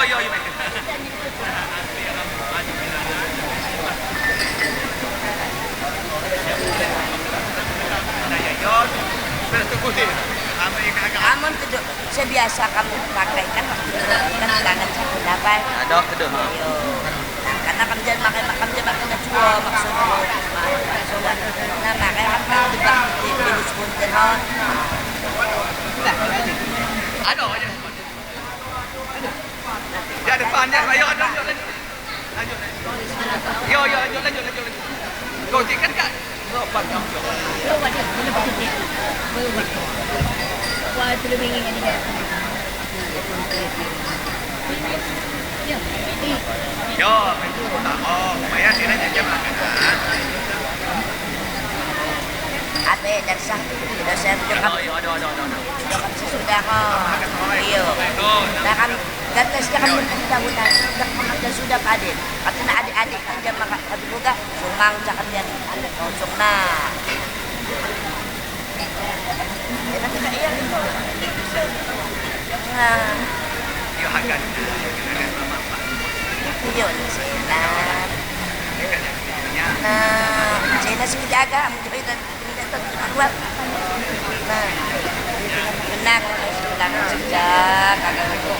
Yo yo. Amun tuh sebiasa kamu pakai kan waktu kan tangan satu dapat. Ada tuh. Yo. Nah, karena kamu jangan makan kamu jangan makan cua maksudku. Nah, makanya kamu kan dibak di punten hon. Ada aja. Ya depannya, ayo lanjut lanjut. Lanjut. Yo yo lanjut lanjut lanjut. Kau kan kak. Sopan kamu. Yo, oh, bayar sih aja makan. Ate dan sah tidak saya Aduh. Sudah kok. Iyo. Nah kan dan tesnya kan tahunan dan sudah adin. Katanya adik-adik kan jam makan adik buka sumang cakap dia langsung nah. Ya nanti kak iya itu. Nah. Iyo hagan. Iyo sena. Nah, sena sedikit agak mungkin keluar. Nah, benang benang sejak agak gitu.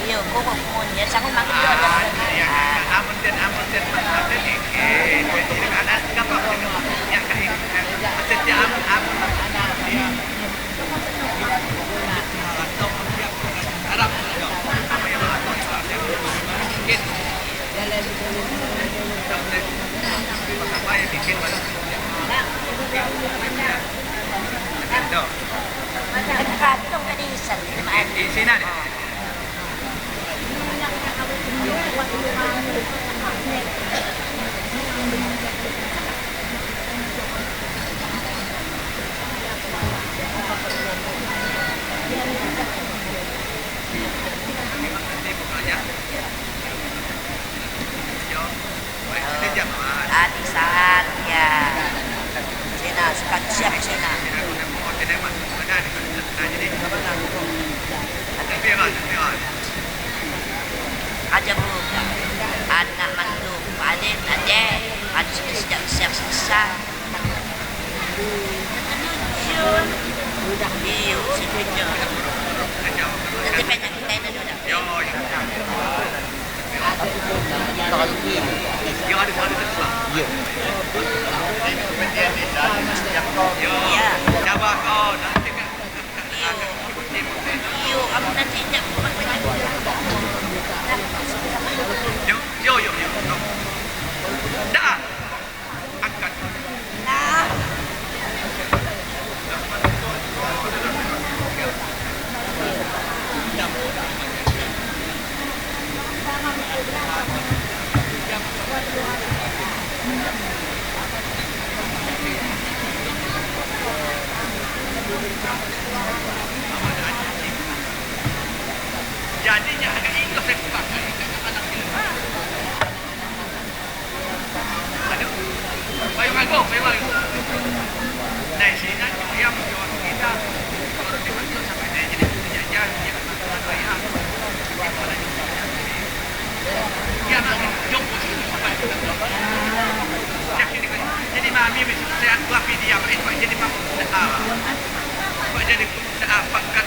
Iyo, kok punya sangun makin ada. Saat ya. Sina suka siap sina. Aja bu, anak mantu, adik adik, adik sudah siap selesai. Iyo, setuju. Nanti pengen kita ini dulu. Iyo, kamu nanti Yo yo yo. Dah. Angkat. Nah. Jadinya agak itu saya pakai anak ini. Aduh, payung aku, payung aku. Nah, sini yang kita kalau dipanggil sampai dia jadi jajan, ya ya. Ya, jadi mami saya tapi dia jadi jadi pangkat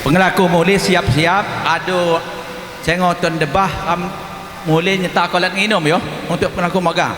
Pengelaku muli siap-siap adu cengoton debah muli nyetak kolat nginum yo untuk pengelaku magang.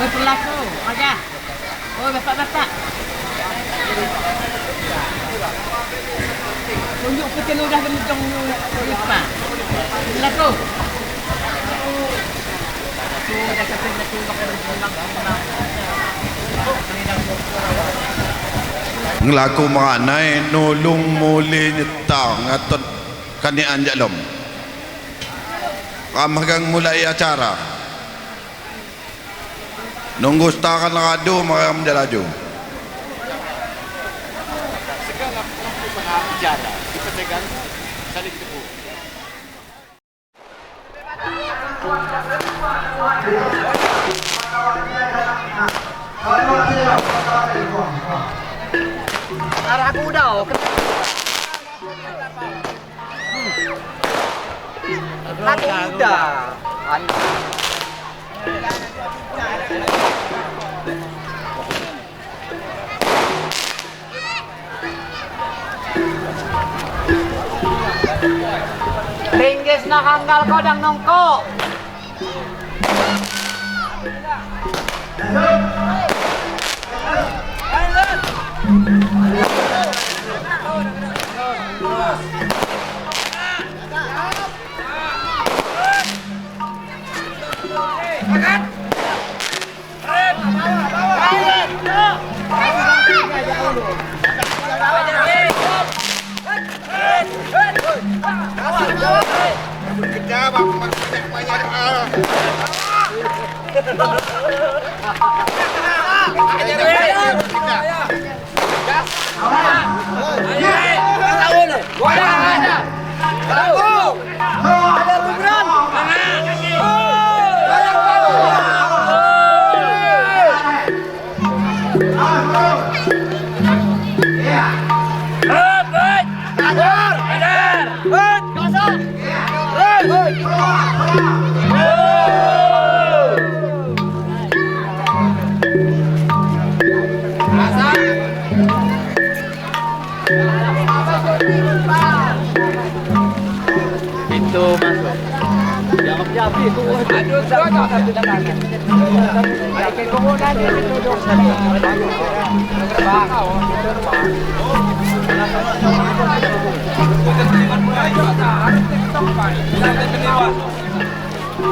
Oi pelaku, aja. Oi bapak-bapak. Tunjuk ke dah gemejong lipa. Pelaku. Sudah sampai satu Ngelaku meranai nulung muli nyetang atau kanian jalom. Ramah mulai acara. Nunggu setaran radu marah menjalaju. Segala pelaku pengacara diperdagang saling tepuk. Arah kuda. Kuda. Ringgis na kanggal kodang nongko.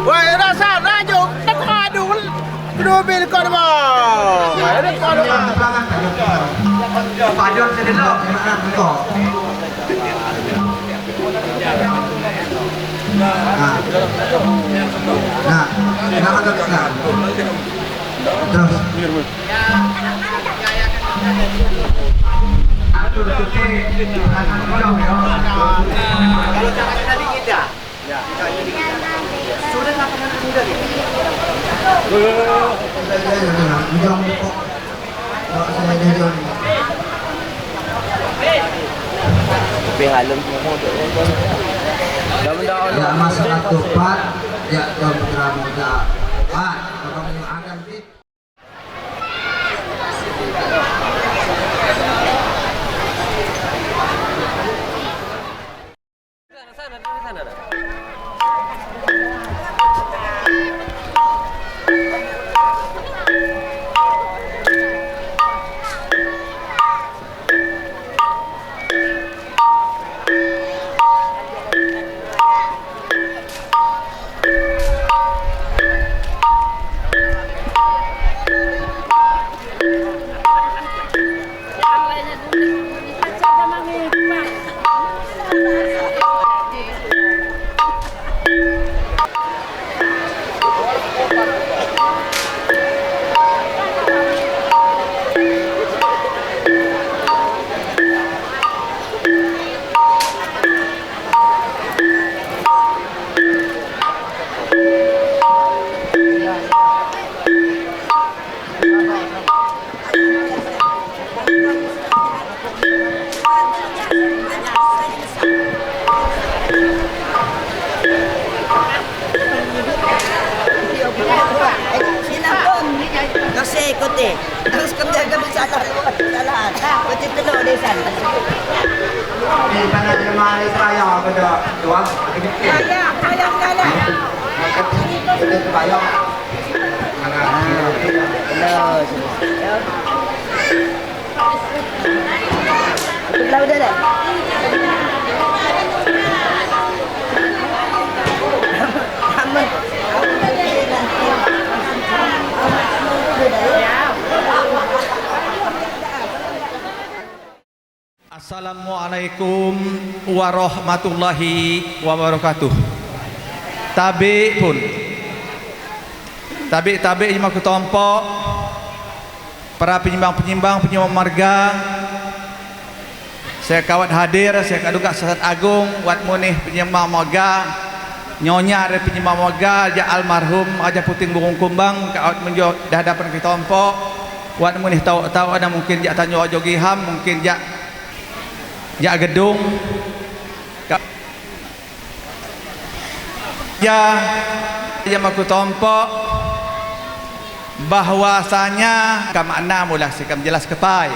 Wah, rasa rajuk tak adu mobil kau dah. Terus. Kalau caranya tadi kita. Ya, sudah lapangan muda nih. Ya masyarakat tupat ya putra muda Pak akan Kasi kote. Terus kami kami salah salah. Kote telur desa. Di mana jemaah saya pada dua. Kaya kaya kaya. Assalamualaikum warahmatullahi wabarakatuh. Tabik pun. Tabik-tabik jemaah ketompo, para penyimbang-penyimbang, penyimbang marga. Saya kawat hadir, saya kaduga Sasat Agung, wat munih penyimbang marga, nyonya dari penyimbang marga, ja almarhum Raja Puting Burung Kumbang, kawat menjo di hadapan ketompo, wat munih tahu-tahu ada mungkin jak tanyo Raja Giham, mungkin jak jak gedung. Ya, jemaah ketompo bahwasanya kamakna mula sikam jelas kepai.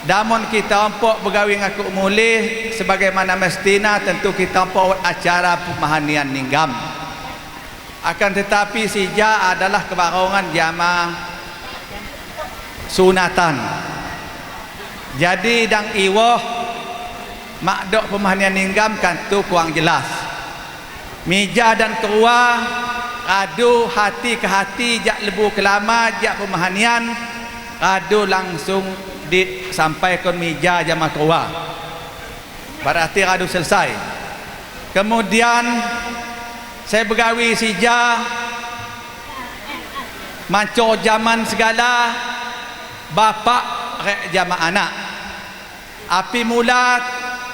Damun kita empok begawi ngaku mulih sebagaimana mestina tentu kita empok acara pemahanian ninggam. Akan tetapi sija adalah kebarongan jama sunatan. Jadi dang iwoh makdok pemahanian ninggam kan tu kurang jelas. Mija dan kerua adu hati ke hati jak lebu kelama jak pemahanian adu langsung disampaikan mija jama kerua. Berarti adu selesai. Kemudian saya begawi sija mancor zaman segala bapak rek jama anak. Api mula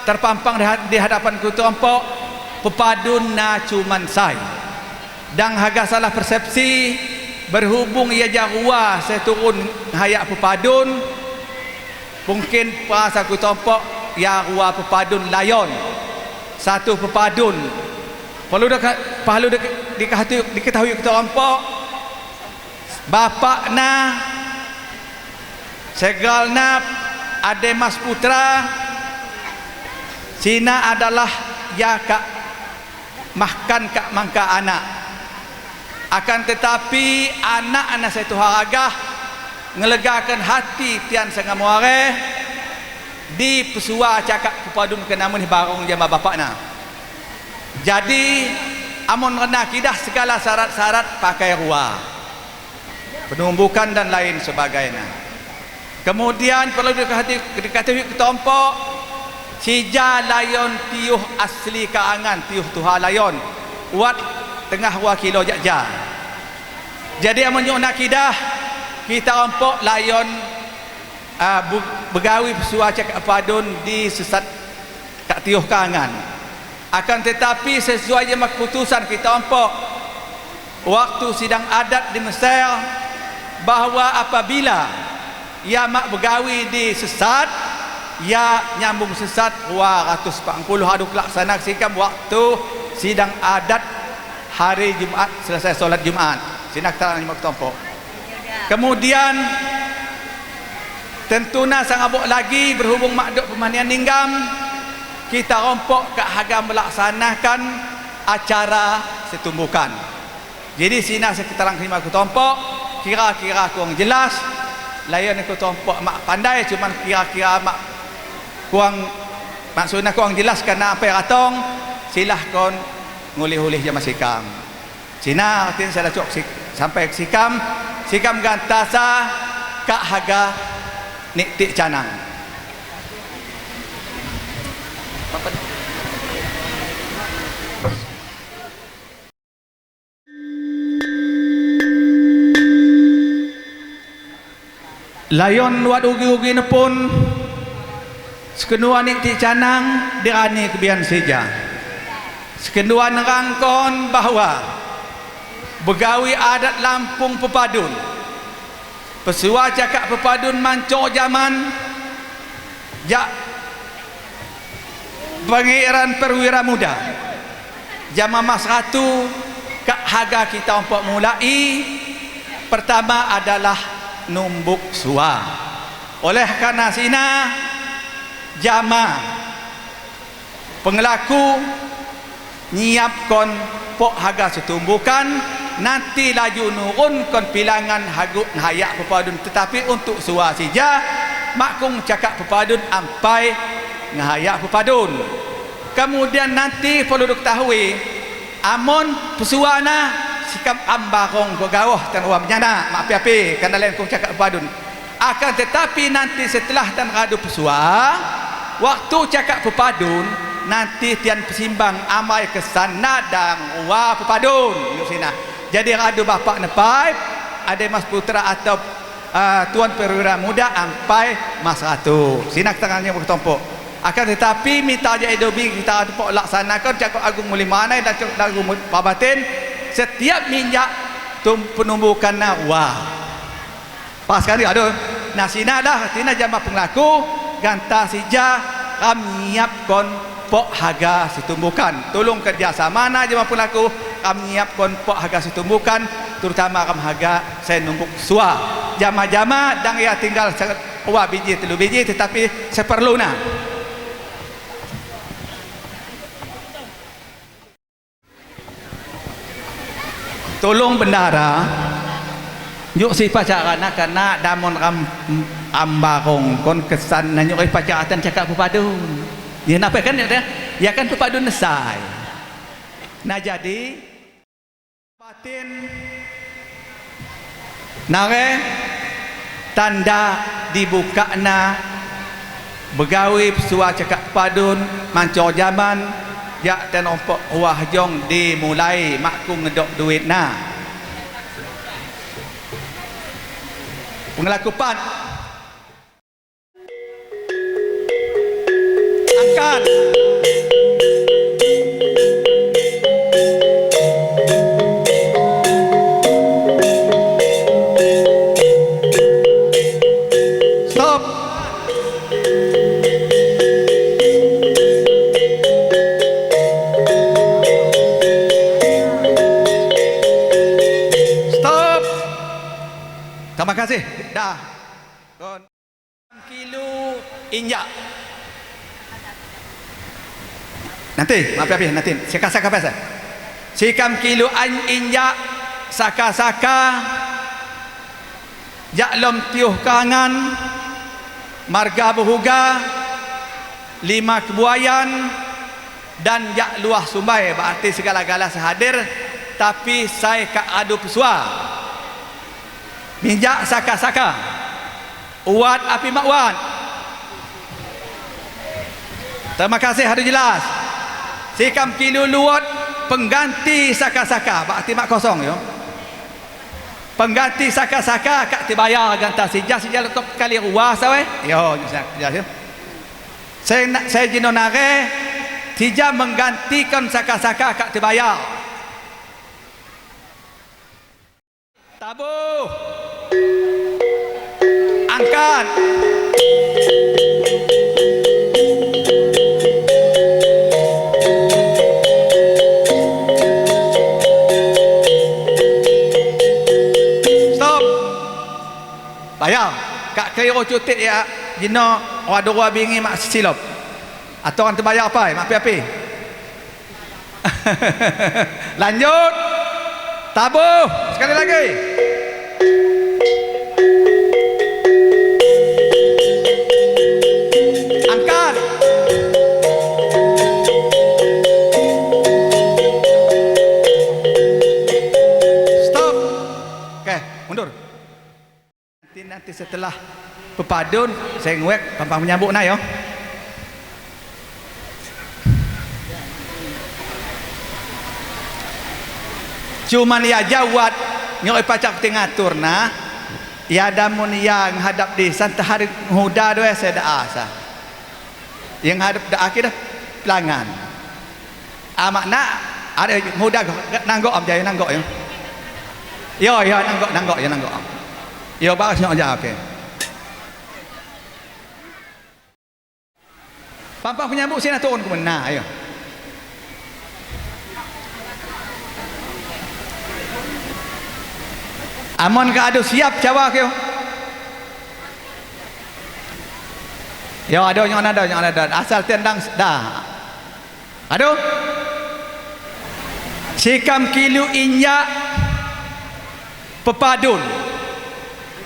terpampang di hadapan kutu empok pepadun na cuman sai. Dang haga salah persepsi berhubung ia jarua saya turun hayak pepadun mungkin perasa ku tompok ya rua pepadun layon satu pepadun perlu diketahui ku tompok bapak na segal na ade mas putra Cina adalah ya kak mahkan kak mangka anak. Akan tetapi anak-anak saya Tuhan agah ngelegakan hati tian sangat muare di pesua cakap kepadun kena mun barong jama bapakna. Jadi amun rena kidah segala syarat-syarat pakai rua penumbukan dan lain sebagainya. Kemudian perlu diketahui ketompok sija layon tiuh asli kaangan tiuh tuha layon wat tengah 2 kilo jakja. Jadi amun nyuk nakidah kita ompok layon begawi pesua cakap padun di sesat kat tiuh kaangan. Akan tetapi sesuai jema keputusan kita ompok waktu sidang adat di Mesir bahawa apabila ia mak begawi di sesat ya nyambung sesat 240 adu kelaksana sikam waktu sidang adat hari Jumat selesai solat Jumat. Sinak terang lima kelompok. Kemudian tentuna sang abok lagi berhubung makduk pemandian ninggam kita rompok ke haga melaksanakan acara setumbukan. Jadi sina sekitaran lima kelompok kira-kira kurang jelas layan aku tompok mak pandai cuman kira-kira mak kurang maksudnya kurang jelas karena apa yang ratong silah kon ngulih-ulih jama sikam. Sina artinya saya cok sampai sikam sikam gantasa kak haga niktik canang. Layon wat ugi-ugi nepun sekenua niktik canang dirani kebian seja. Sekenua nerangkon bahawa begawi adat Lampung pepadun. Pesua cakap pepadun mancok zaman jak pangeran perwira muda. Jama Mas Ratu kak haga kita untuk mulai pertama adalah numbuk sua. Oleh karena sina jama pengelaku nyiapkon pok haga setumbukan nanti laju nurun kon pilangan hagut hayak pepadun tetapi untuk sua sija makung cakap pepadun ampai ngahayak pepadun. Kemudian nanti perlu diketahui amon pesuana sikap ambarong ko gawah tan uam nyana mak api-api karena lain kong cakap pepadun. Akan tetapi nanti setelah tan radu pesua waktu cakap pepadun nanti tian pesimbang amai kesana dan wa pepadun sina. Jadi radu bapak nepai ada mas putra atau tuan perwira muda ampai mas ratu sina tangannya bertompok. Akan tetapi minta aja edobi kita ada pok laksanakan cakap agung muli manai dan cakap agung pabatin setiap minyak tum penumbukan wa pas sekali aduh nasina dah tina jama penglaku ganta sija kam nyiapkon pok haga setumbukan tolong kerjasama na jama penglaku kam nyiapkon pok haga setumbukan terutama kam haga saya numbuk sua jama-jama dang ya tinggal wa biji telu biji tetapi seperluna. Tolong bendara yuk si pacarana karena damon ram ambarong kon kesan nanyuk pacaratan cakap pepadun. Ya napa kan ya, ya kan pepadun nesai. Nah jadi batin nare tanda dibukana begawi pesua cakap pepadun mancor zaman ya ten ompok ruah jong dimulai makku ngedok duit na. Pengelakupan angkat stop. Terima kasih. Dah. Kilo injak. Nanti, maaf habis nanti. Saka-saka pasal. Sikam kilo an injak saka-saka jaklom tiuh kangan marga berhuga lima kebuayan dan jak luah sumbai berarti segala-gala sehadir tapi saya kak adu pesua. Minjak saka-saka uat api makwan. Terima kasih harus jelas. Sikam kilo luat pengganti saka-saka berarti mak kosong yo. Pengganti saka-saka kak dibayar ganta sijah sijah letok kali ruah sawe. Yo jelas yo. Saya jino nare sijah menggantikan saka-saka kak dibayar. Tabuh. Angkat. Mak keliru cutik ya jino wadu bingi mak silop. Atau orang terbayar apa? Mak api-api. Lanjut. Tabuh sekali lagi. Angkat. Stop. Okey, mundur. Nanti setelah pepadun saya nguek pampang menyambut na yo. Cuman ya jawat nyok pacak tingatur nah. Ya damun yang hadap di santahari huda doa saya dah asa. Yang hadap dah akhir dah pelangan. Makna ada muda nanggok am jaya nanggok yo. Yo yo nanggok nanggok yo nanggok. Yo baras nyok aja okey. Pampang penyambut sini turun ke mana ayo. Amon ke adu siap cawa ke? Yo ado yang ada yang ada asal tendang dah. Ado. Sikam kilu inyak pepadun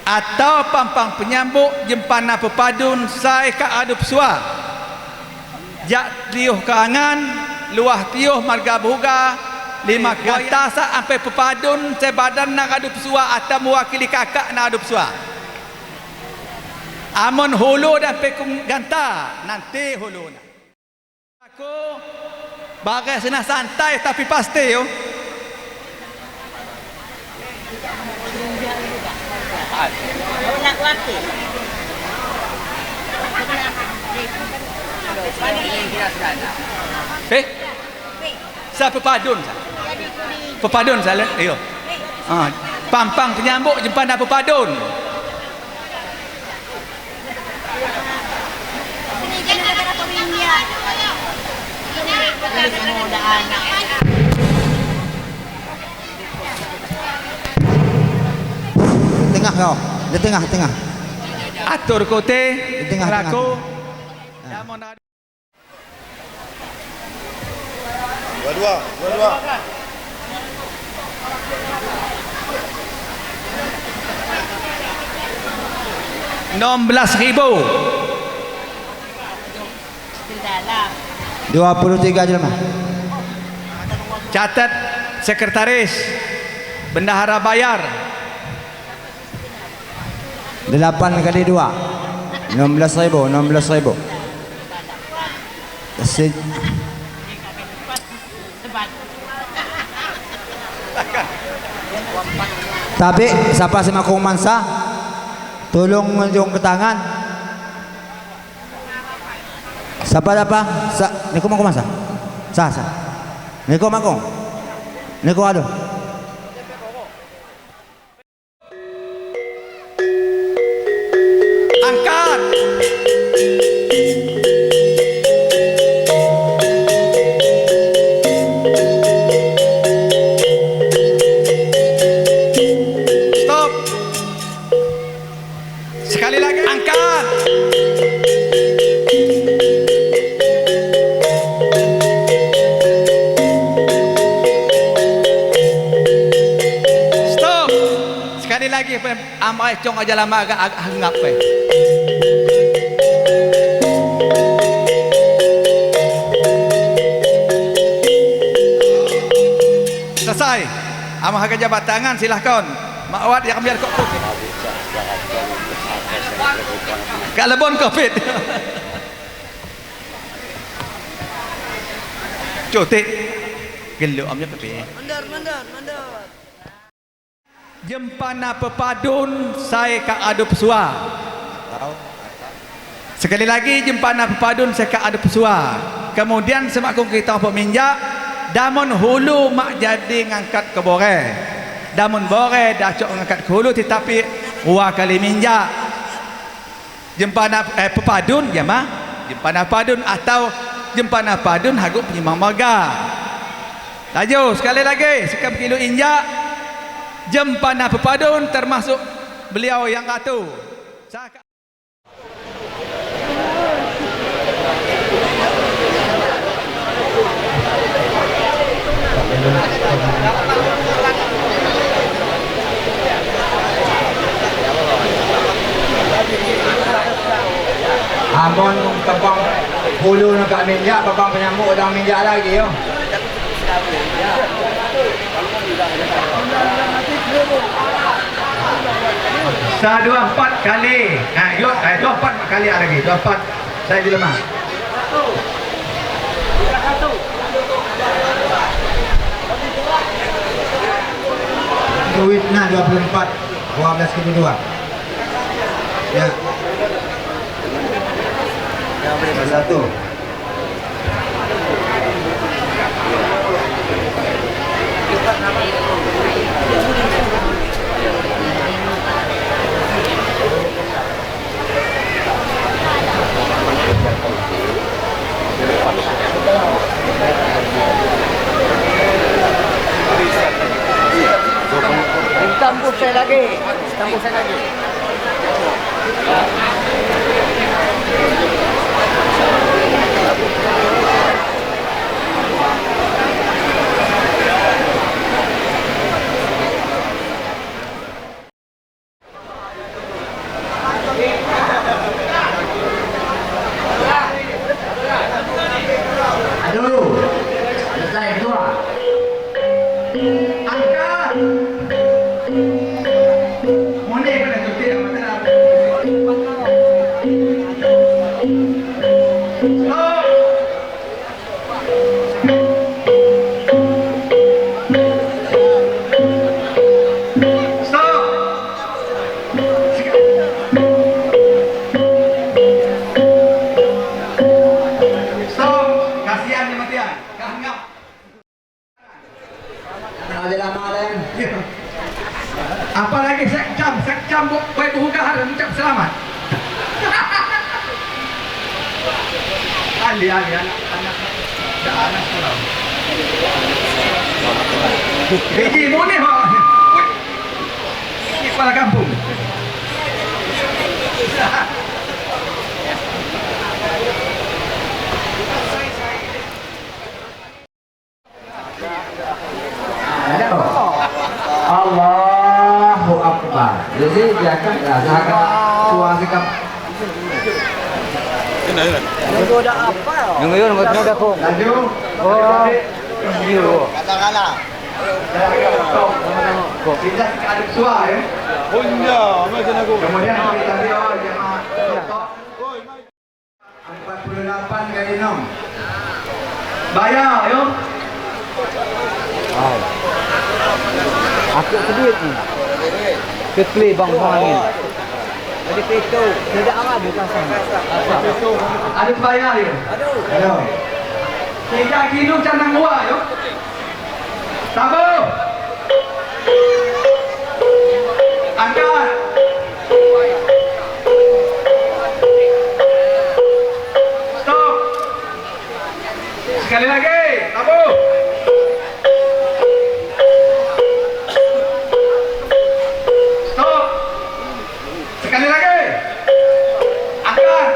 atau pampang penyambuk jempana pepadun sai ka adu pesua. Jak tiuh ke angan luah tiuh marga buga lima kata sampai pepadun sebadan nak adu pesua atau mewakili kakak nak adu pesua. Amon hulu dan pekung ganta nanti hulu nak. Aku bagai senang santai tapi pasti yo. Eh? Sa pepadun sa. Pepadun salah. Ayo. Ha, pampang penyambuk jempan pepadun. Tengah kau. Di tengah, tengah. Atur kote, di tengah, laku. Tengah. Dua, dua. 16,000. 23 jelma. Catat sekretaris bendahara bayar. 8 kali 2. 16,000, 16,000. Tapi siapa semakung mansa tolong ngejong ke tangan. Siapa apa? Sa niko makung mansa. Sa sa. Niko makung. Niko aduh. Angkat. Stop. Sekali lagi angkat. Stop. Sekali lagi amai cong aja lama agak ngap eh. Selesai. Amah harga jabat tangan silahkan. Mak Wad yang biar kok covid. Kat lebon covid. Cutik. Geluk amnya tepi. Mundur, mundur, mundur. Jempana pepadun saya kak adu pesua. Sekali lagi jempana pepadun saya kak adu pesua. Kemudian semakung kita peminjak damun hulu mak jadi ngangkat ke bore. Damun bore dah cok ngangkat ke hulu tetapi dua kali minjak. Jempana pepadun ya mah. Jempana padun atau jempana padun haguk penyimang marga. Laju sekali lagi sekam kilo injak. Jempana pepadun termasuk beliau yang ratu. Amon kebang hulu nak minyak, kebang penyambuk dah minyak lagi yo. Sa 24 kali. Nah, yo 24 kali lagi. 24 saya di lemah. 1. Duit nah 24 12 ke 2. Ya. 1. Tambah saya lagi. Tambah saya lagi. Aduh. Selesai dua. Angkat. Mone kena cuti mata. Stop. Stop. Stop. Kasihan dia mati ah. Kah Ada lama lain. Apalagi sekcam baik buka harus mengucap selamat. Ali anak anak sekolah. Biji boleh pak. Ini kepala kampung. Allahu Akbar. Jadi dia akan suara sikap. Nunggu dah apa? Nunggu yo, nunggu dah kok. Laju. Oh. Yo. Katakanlah. Kita ada suara ya. Punya, macam aku. Kemudian kita ambil jemaah. 48 kali 6. Bayar yo. Aku ke duit ni. Kekli bang angin. Jadi peto, tidak ada pasang. Ada bayar yo. Aduh. 3 kilo canang gua yo. Sabar. Angkat. Stop. Sekali lagi, tabuh. Stop. Sekali lagi. Angkat.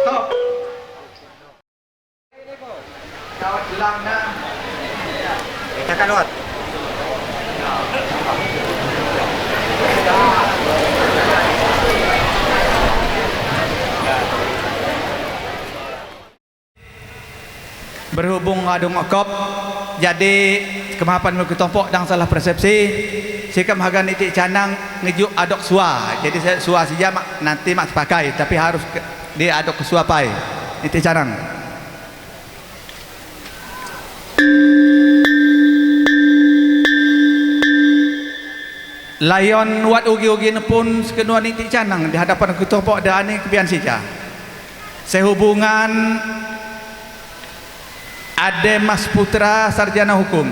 Stop. Kawat gelang dah. Tekan luat. Berhubung adung okop, jadi kemahapan muka tompok dan salah persepsi. Sikap harga nitik canang ngejuk adok sua. Jadi saya sua saja mak, nanti mak pakai, tapi harus dia adok ke sua pai. Nitik canang. Layon wat ugi-ugi pun sekenua nitik canang di hadapan ketua dah ni kebian sija. Sehubungan Ade Mas Putra sarjana hukum.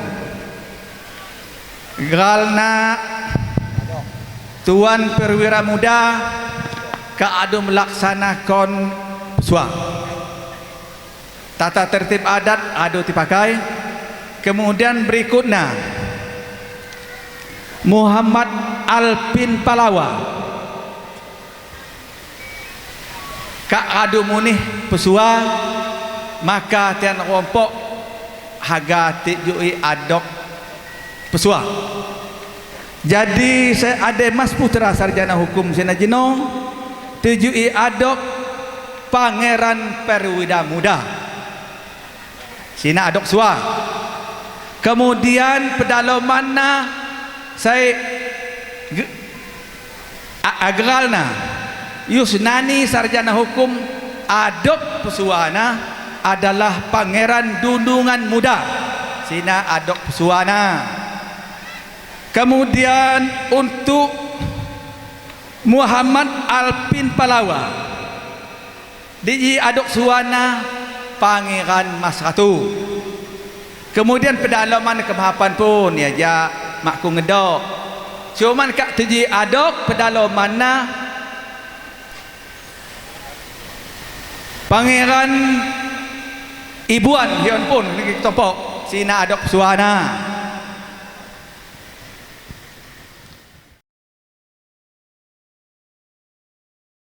Galna Tuan Perwira Muda keadu melaksanakan sua. Tata tertib adat adu dipakai. Kemudian berikutnya Muhammad Alpin Palawa Kak Radu Munih Pesua maka tian rompok haga tijui adok pesua. Jadi saya ada Mas Putra Sarjana Hukum Senajino tijui adok Pangeran Perwira Muda sina adok sua. Kemudian pedalamanna saya agralna Yusnani Sarjana Hukum adok pesuana adalah Pangeran Dundungan Muda sina adok pesuana. Kemudian untuk Muhammad Alpin Palawa di adok suana Pangeran Mas Ratu. Kemudian pedalaman kemahapan pun ya ja makku ngedok. Cuman kak tuji adok pedalamanna Pangeran Ibuan hion pun niki tompok sina adok suana.